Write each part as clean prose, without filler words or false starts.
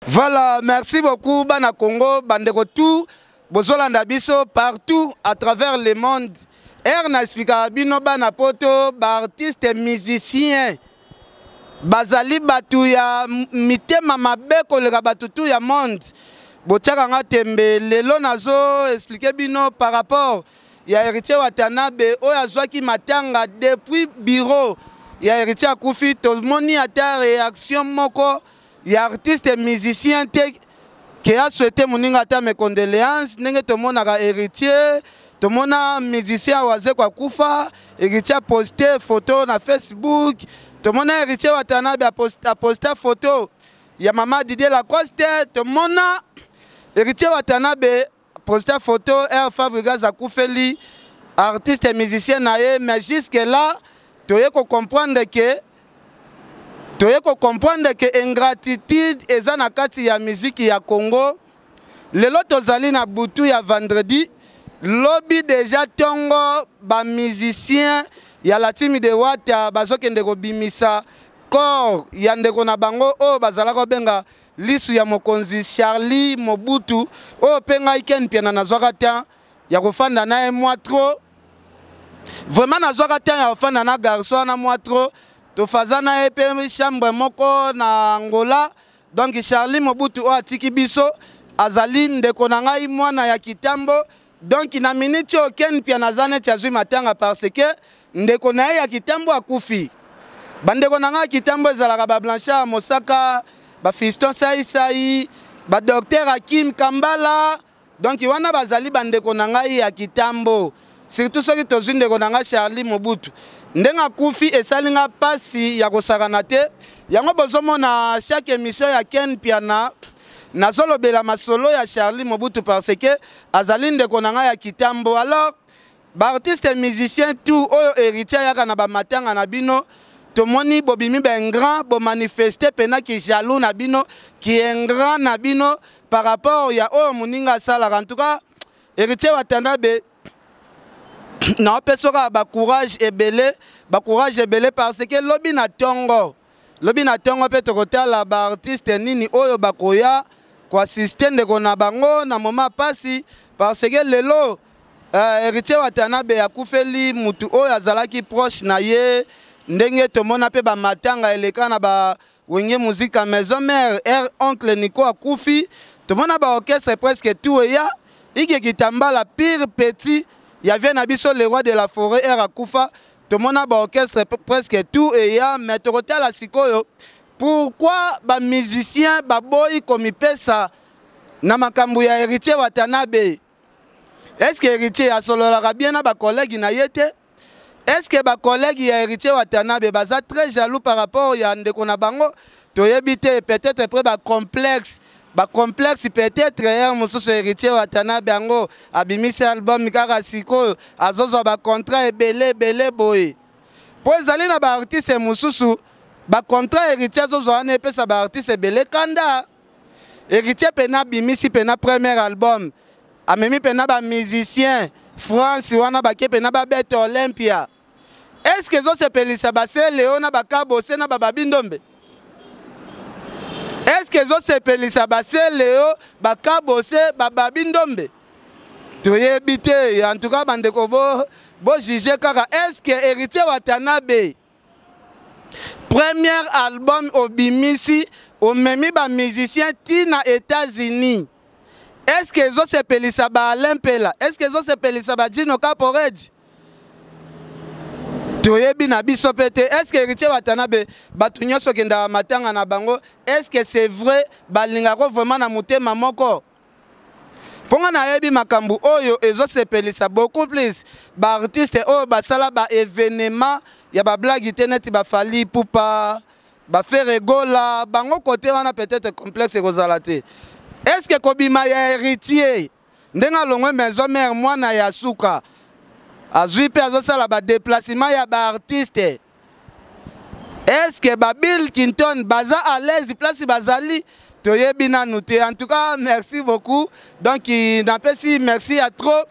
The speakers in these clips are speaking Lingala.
Voilà, merci beaucoup bana Congo, bandeko tout bozolanda biso partout à travers le monde. R na expliquaka bino bana poto ba artistes musiciens bazali bato ya mitema mabe koleka bato tout ya monde. Botiaka nga tembe lelo nazo expliquer bino par rapport ya Héritier Watanabe oyo azwaki matanga depuis bureau ya Héritier akufi, tomoni ata réaction moko ya artiste musicien te ke a souhaité moninga ata mes condoléances ndenge tomonaka Héritier. Tomona musicien Wazeko akufa, Héritier aposte photo na Facebook. Tomona Héritier Watanabe aposte photo ya mama Didier Lacoste. Tomona Héritier Watanabe poste photo Air Fabregas akufeli artiste musicien na ye. Mais jusque là toye kocomprendre ke toye kocomprendre ke ingratitude eza na kati ya miziki ya Congo. Lelo tozali na butu ya vendredi, lobi deja ntongo bamusicien ya la team de Wata bazokende kobimisa corps ya ndeko na bango oyo bazalaka kobenga lisu ya mokonzi Charlie Mobutu, oyo mpe ngai Ken Mpiana nazwaka temps ya kofanda na ye mwa trop. Vraiment nazwaka temps ya kofanda na garçon wana mwa trop, tofaza na ye mpe chambre moko na Angola. Donc Charlie Mobutu oyo atiki biso azali ndeko na ngai, mwana ya Kitambo. Donc na minute oyo Ken Mpiana aza neti azwi matanga parce que ndeko na ye ya Kitambo akufi. Bandeko na ngai ya Kitambo ezalaka ba Blanchard Mosaka, ba Fiston Saisai, ba Docteur Hakim Kambala. Donc wana bazali bandeko na ngai ya Kitambo. Surtout soki tozwi ndeko na ngai Charlie Mobutu, ndenge akufi esali nga mpasi ya kosakana te. Yango bozomona chaque émission ya Ken Mpiana nazolobela masolo ya Charlie Mobutu parce que azali ndeko na ngai ya Kitambo. Alors baartiste musicien tout oyo Héritier ayaka na bamatanga na bino, tomoni bobimi baingrand, bomanifeste mpena ki jaloux na bino, ki ingrat na bino par rapport ya oyo moninga asalaka. En tout cas Héritier Watanabe, naopesa kaka bacourage ebele, bacourage ebele, parce que lobi na ntongo, lobi na ntongo mpe tokotala baartiste nini oyo bakoya koassiste ndeko na bango na moment pasi, parce que lelo Héritier Watanabe akufeli mutu oyo azalaki proche na ye. Ndenge tomona mpe bamatanga eleka na ba Wenge Musica Maison Mère, R oncle Nico akufi, tomona baorchestre presque tout eya Ige Kitambala, pire petit ya vie na biso, le roi de la forêt, R akufa, tomona baorchestre presque tout eya. Mais tokotala sikoyo pourquoi bamusicien baboyi komipesa na makambo ya Héritier Watanabe. Est-ce que Héritier asololaka bien na bacollègue na ye te? Est-ce que bacollègue ya Héritier Watanabe baza très jaloux par rapport ya ndeko na bango? Toyebi te, peut-être près bacomplexe, bacomplexe peut-être. Ere mosusu Héritier Watanabe yango abimisi album kaka sikoyo, azozwa bacontrat ebele ebele boye, mpo ezali na baartiste mosusu bacontrat Héritier azozwa wana epesa baartiste ebele kanda. Héritier mpena abimisi mpena premier album, amemi mpena bamusicien France wana, bake mpena babeta Olympia. Est ce que ezosepelisa baseleo na bakabose na bababi ndombe? Est ce que ezosepelisa baseleo, bakabose, bababi ndombe? Toyebi te. En tout cas bandeko, bojuge kaka. Est ce que Héritier Watanabe, premier album obimisi, omemi bamusicien ti na États-Unis, est ce que ezosepelisa baalain Mpela? Est ce que ezosepelisa badino Capored? Toyebi na biso mpe te. Est ce que Héritier Watanabe, bato nyonso okendaka matanga na bango, est ce que c'est vrai balingako vraiment na motema moko? Mpo nga nayebi makambo oyo ezosepelisa beaucoup plus baartiste oyo basala baévénement ya bablague te, neti baFally Ipupa, baFerre Gola, bango kote wana peut-être complexe ekozala te. Est ce que kobima ya Héritier, ndenge alongwe Maison Mère, mwana ya suka azwi mpe azosala badéplacement ya baartiste, est ce que babill Clinton baza à l'aise place bazali? Toyebi nanu te. En tout cas merci beaucoup. Donc napesi merci ya trop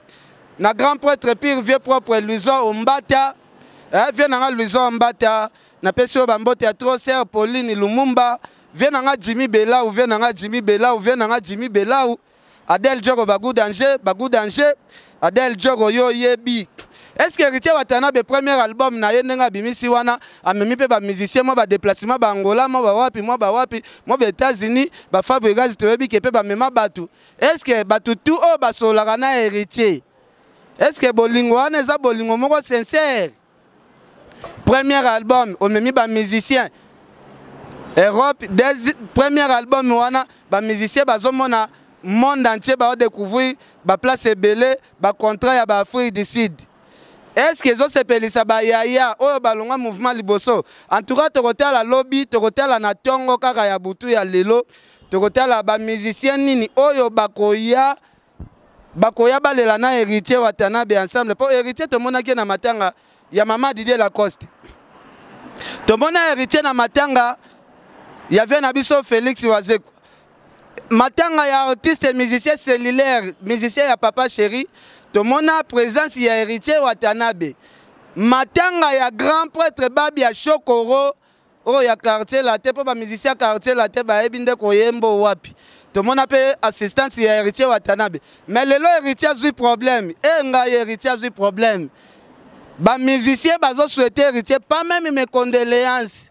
na grand prêtre pire vieux propre Luison Ombata, eh, vieux nanga Luison Ombata, napesi oyo bambote ya trop. Sœur Pauline Lumumba, Vie na nga Jimmy Belau, vie na nga Jimmy Belau, vie na nga Jimmy Belau. Adèle Djoko bagou danger, bagou danger. Adèle Djoko yo yebi. Est-ce que Héritier Watanabe premier album na ye ndenge abimisi wana amemi mpe ba musicien mwa ba déplacement ba Angola mwa ba wapi mwa ba wapi mwa ba États-Unis ba Fabregas toyebi ke mpe bamema bato. Est-ce que bato tout oyo basololaka na Héritier est-ce que bolingo wana eza bolingo moko sincère? Premier album omemi ba musicien Europe des, premier album wana ba musicien bazomona monde entier bao découvrir ba place ebele ba contrat ya ba Afrique du Sud. Est-ce que ezosepelisa ba yaya oyo balongwa mouvement liboso? En tout cas tokotala lobi, tokotala na tongo kaka ya butu ya lelo, tokotala ba musicien nini oyo bakoya bakoya balela na Héritier Watanabe ensemble po Héritier tomonaki na matanga ya mama Didier Lacoste, tomona Héritier na matanga ya vie na biso Félix Wazekwa, matanga ya artiste musicien cellulaire musicien ya papa chéri, tomona présence ya Héritier Watanabe, matanga ya grand prêtre Babi ya Chokoro oyo ya quartier la te, mpo ba musicien ya quartier la te bayebi nde koyembo wapi, tomona mpe assistance ya Héritier Watanabe. Mais lelo Héritier azwi problème e ngai Héritier azwi problème, ba musicien bazosouhaite Héritier pas même mes condoléances.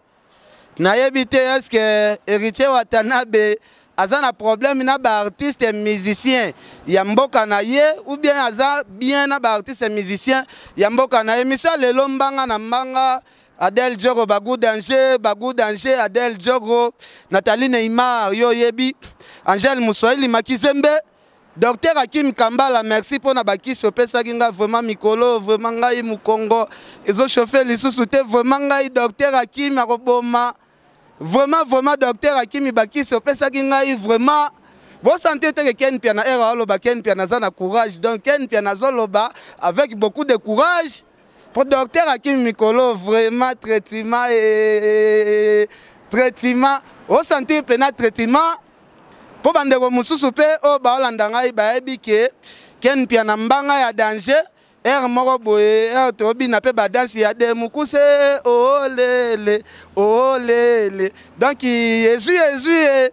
Nayebi te est-ce que Héritier Watanabe aza na problème na ba artiste musicien ya mboka na ye ou bien aza bien na ba artiste musicien ya mboka na ye. Miso lelo mbanga na mbanga Adèle Djogo bagou danger, bagou danger Adèle Djogo, Nathalie Neymar yo yebi, Angèle Muswahili Makizembe, Docteur Hakim Kambala, merci pour na bakisi opesaki nga vraiment mikolo vraiment ngai mukongo ezo chauffer lisusu te vraiment ngai Docteur Hakim akoboma vraiment vraiment Docteur Hakim bakisi opesaki ngai vraiment bosante te ke Ken Mpiana era oloba Ken Mpiana aza na courage, donc Ken Mpiana azoloba avec beaucoup de courage pour Docteur Hakim mikolo vraiment traitement et traitement osentir pena traitement mpo bandeko mosusu mpe oyo baolanda ngai bayebi ke Ken Mpiana mbanga ya danger ere moko boye ere tobina mpe badansi ya de mokuse olele olele donc ezwi ezwi ye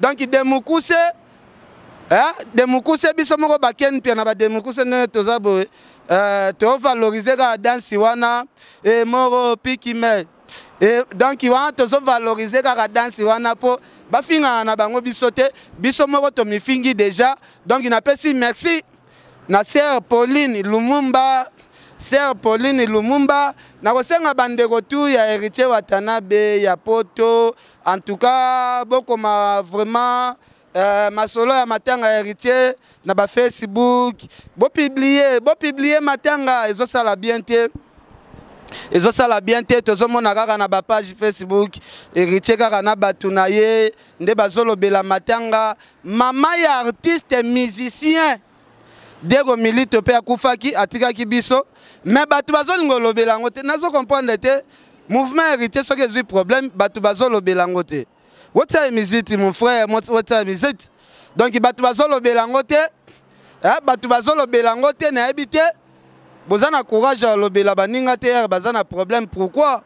donc de mokuse de mokuse biso moko ba Ken Mpiana ba de mokuse ndenge toza boye tovalorize kaka dansi wana e moko piki me donc wana tozovalorize kaka dansi wana mpo bafingaka na bango biso te, biso moko tomifingi déjà. Donc napesi merci na sœur Pauline Lumumba, sœur Pauline Lumumba. Nakosenga bandeko tu ya Héritier Watanabe ya poto, en tout cas bokoma vraiment masolo ya matanga ya Héritier na ba Facebook, bopublier bopublier matanga ezosala bien te, ezosala bien te. Tozomona kaka na bapage Facebook Héritier kaka na bato na ye nde bazolobela matanga. Mama ya artiste musicien Diego Milito mpe akufaki atikaki biso, mais bato bazolinga olobela yango te. Nazo comprendre te mouvement Héritier soki ezwi problème bato bazolobela yango te. Wotia musique mon frère, wotia musique. Donc bato bazolobela yango te, bato bazolobela yango te, nayebi te boza na courage ya kolobela baninga te ere baza na problème pourquoi?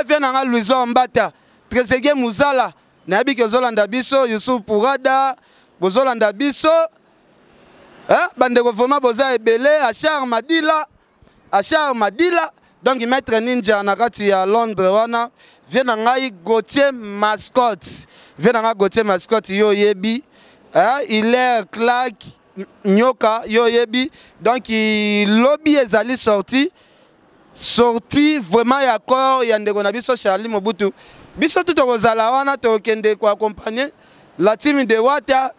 Vie na nga Louison Mbata, Trezeguet Muzala, nayebi ke ozolanda biso, Yusuf Purada bozolanda biso, bandeko vraiment boza ebele, Achar Madila, Achar Madila, donc maître ninja na kati ya Londres wana, vie na ngai Gauthier Mascotte, vie na ngai Gauthier Mascotte yo yebi, Hilaire Clark Nyoka yo yebi. Donc lobi ezali sorti sorti vraiment ya corps ya ndeko na biso Charlie Mobutu, biso tu tokozala wana tokende koaccompagner la team de Wata.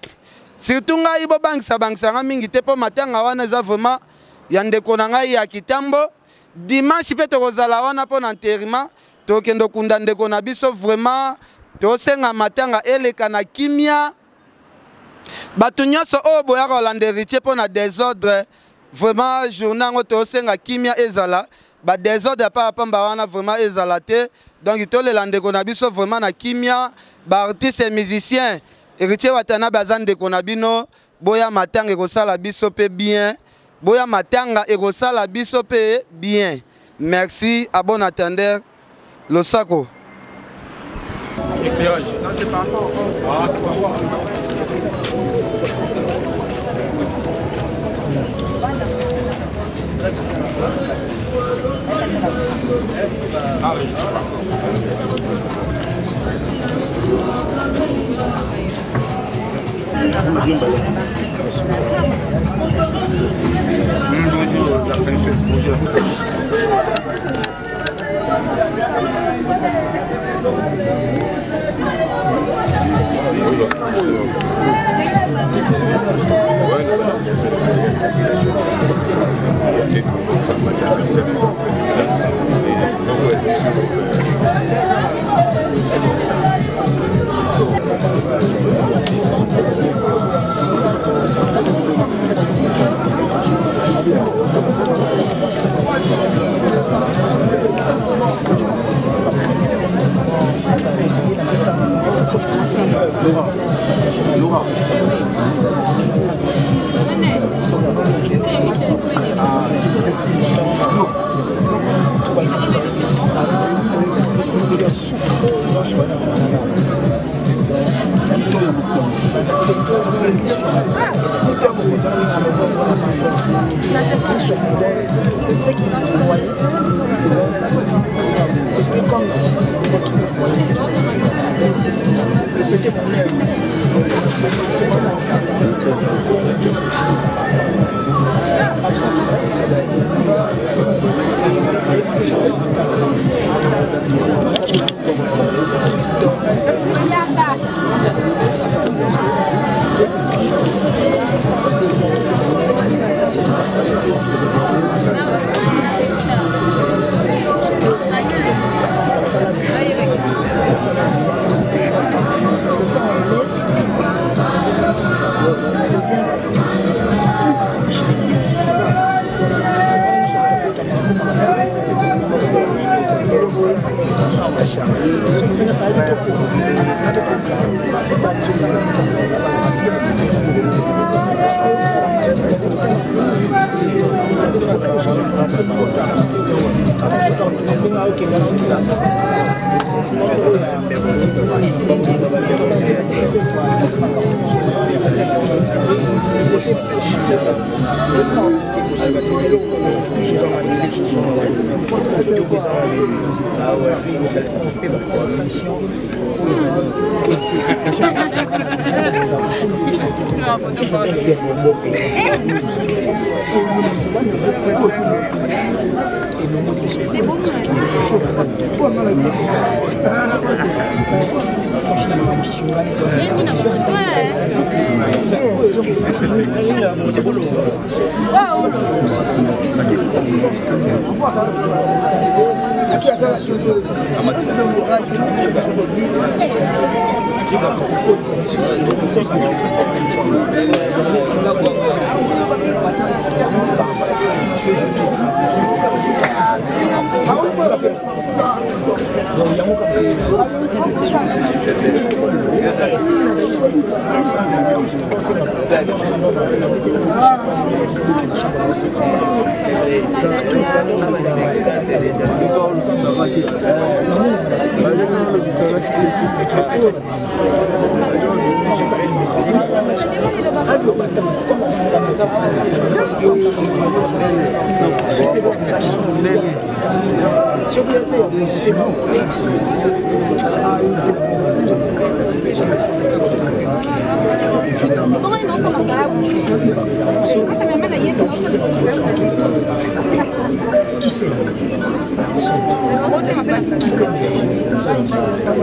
Surtout ngai bobangisa bangisa nga mingi te mpo matanga wana eza vraiment ya ndeko na ngai ya kitambo. Dimanche mpe tokozala wana mpo na enterrement, tokende okunda ndeko na biso. Vraiment tosenga matanga eleka na kimia. Bato nyonso oyo boyaka kolanda Héritier mpo na désordre, vraiment journée yango tosenga kimia ezala, ba désordre ya pamba pamba wana vraiment ezala te. Donc tolela ndeko na biso vraiment na kimia. Ba artiste et musicien Héritier Watanabe aza ndeko na bino, boya matanga ekosala biso mpe bien, boya matanga ekosala biso mpe bien. Merci, à bon attendeur, losako. Éclairage. Non, c'est pas encore. Ah, c'est pas encore. Ah oui. Bonjour, la princesse, bonjour. Ce qu'il voyait, c'était comme si c'était moi qui le voyais. C'était mon air. C'est mon enfant. Absence Parce que quand on est, on devient plus proche de nous. Qui sait?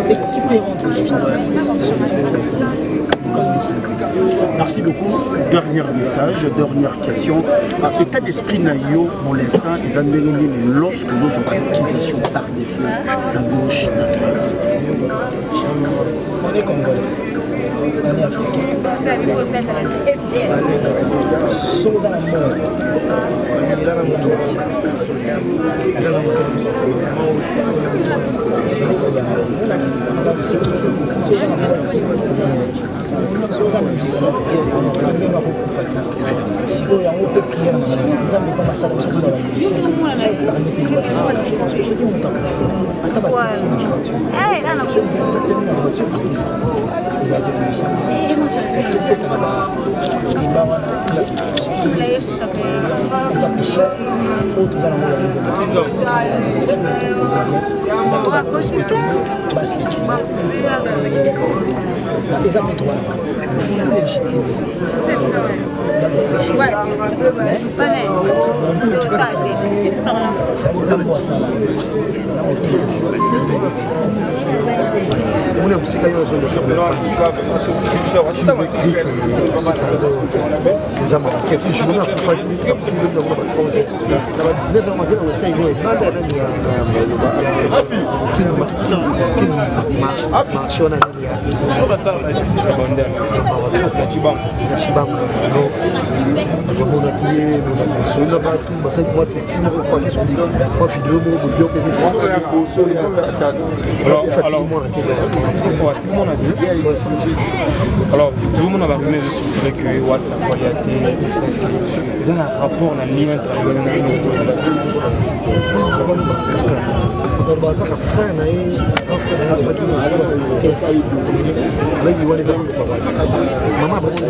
Et qui peut rendre justice? Merci beaucoup. Dernier message, dernière question. État d'esprit na yo pour l'instant, ils ont lorsque vous avez accusation par défaut, la gauche, la droite. On est Congolais, on est Africain. Sommes à la mort. Soza musicien moto na ndenge akokufa te sikoyo yango mpe priere na nzambe koma. Basala biso tona bamusicien épargne mpe liwa, parce que soki moto akufi, ata bakiti na voiture, soki moto akati na voiture akufa, ozalaki musicien. Tokota na badébat wana, eza péché oyo toza nango yango. Bato barespecte, baspecte, eza mpe droit légitime. Mais Nzambe asala na motema. Omoni ya mosika yo ozoleka, eza mabe. Puis journée akufaki neti akufi lobi nango na ba 11 na ba 19 yango azali na Western Union, ebanda ya nani ya King Marché wana, nani ya Cibango. Bamonaki ye soli na bato, basali mwa selfie moko, kwaki soli mwa video moko, video mpe efatiki mwana te. Alors, tout le monde a rumeur circulé que Watt n'a pas été, tout ça, est-ce que vous avez un rapport, un lien entre Balobaka kaka frère na ye, grand frère na ye alobaki te, alobaki wana eza monoko ya bato. Mama bango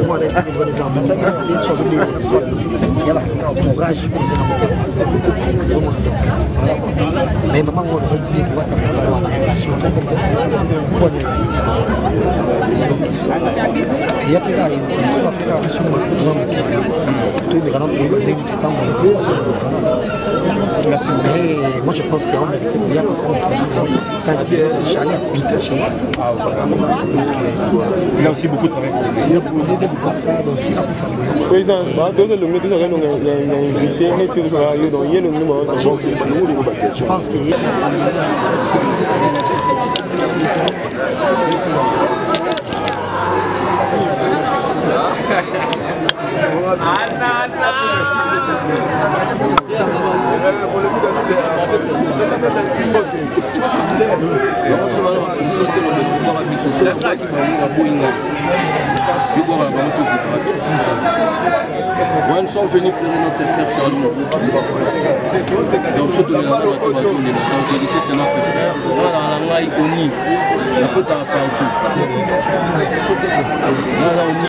mwana etiki wana eza monoko te, so azobelela ya baentourage eza na moko ya bato. Donc voilà quoi. Mais mama ngo alobaki bien que wata wana, si je me trompe pas, mpona eya mpe kaka histoire mpe kaka biso bato toza mokili, toyebeka na koyeba ndenge totambola. Merci beaucoup. Mais moi je pense qu'en vérité, il y a personne qui Charlie habitait chez moi. Donc, Il a aussi beaucoup travaillé pour lui. Il a beaucoup travaillé pour Barca, donc tir à pour faire. Président, toza ya invité neti yo, donc ye longi. Je pense que Ouais, nous sommes venus pour notre frère Charles Mobutu. Donc, surtout, donc, c'est notre frère. Voilà, la Oni. La côte partout. Voilà, Oni.